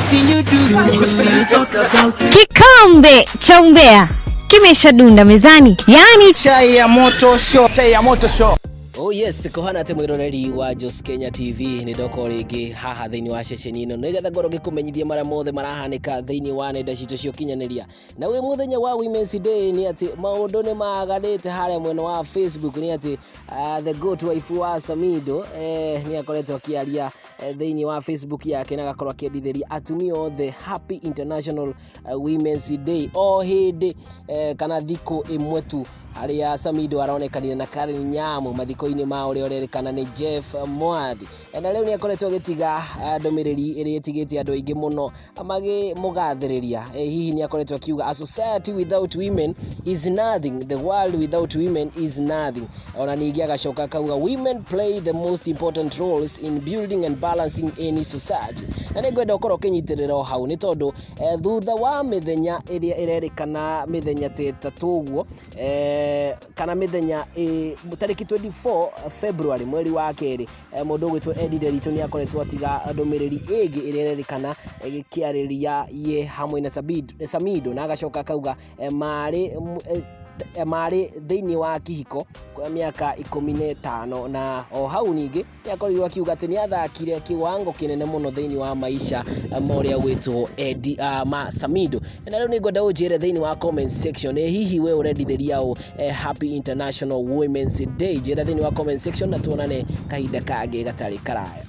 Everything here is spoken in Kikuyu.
Anything you do, we still talk about it. Kikombe cha umbea kimeshadunda mezani, yaani Chai ya moto show. Chai ya moto show. Oh yes, kũhana atĩ mwĩroreri wa Jos Kenya TV, nĩ ndoka o rĩngĩ haha thĩinĩ wa ceceni ĩno nĩgetha ngorwo ngĩkũmenyithia marĩa mothe marahanĩka thĩinĩ wa nenda citũ cia ũkinyanĩria. Na wĩ mũthenya wa Women's Day, nĩ atĩ maũndũ nĩ maganĩte harĩa mwena wa Facebook. Nĩ atĩ the goat wife wa Samido nĩ akoretwo akĩaria thĩinĩ wa Facebook yake na agakorwo akĩendithĩria atumia othe Happy International Women's Day. O hĩndĩ kana thikũ ĩmwe tu harĩa Samido aronekanire na Karen Nyamu mathiko-inĩ ma ũrĩa ũrerĩkana nĩ Jeff Mwathi. Na rĩu nĩ akoretwo agĩtiga ndũmĩrĩri ĩrĩa ĩtigĩte andũ aingĩ mũno magĩmũgathĩrĩria. Hihi nĩ akoretwo akiuga, "A society without women is nothing, the world without women is nothing." Ona ningĩ agacoka akauga, "Women play the most important roles in building and balancing any society." Na nĩ ngwenda ũkorwo ũkĩnyitĩrĩra o hau, nĩ tondũ thutha wa mĩthenya ĩrĩa ĩrerĩkana mĩthenya ta 3 ũguo, kana mĩthenya tarĩki 24 February, mweri wa kerĩ, mũndũ ũgwĩtwo Eddie Nderitu nĩ akoretwo atiga ndũmĩrĩri ĩngĩ ĩrĩa ĩrerĩkana ĩgĩkĩarĩria ye hamwe na Samido, na agacoka akauga marĩ thĩinĩ wa kĩhiko kwa mĩaka 15. Na o hau ningĩ nĩ akorirwo akiuga atĩ nĩ athakire kiwango kĩnene mũno thĩinĩ wa maisha ma ũrĩa gwĩtwo Eddie, ma Samido. Na rĩu nĩ ngwenda ũnjĩre thĩinĩ wa comment section, hihi we ũrendithĩria ũ Happy International Women's Day? Njĩra thĩinĩ wa comment section na tuonane kahinda kangĩ gatarĩ karaya.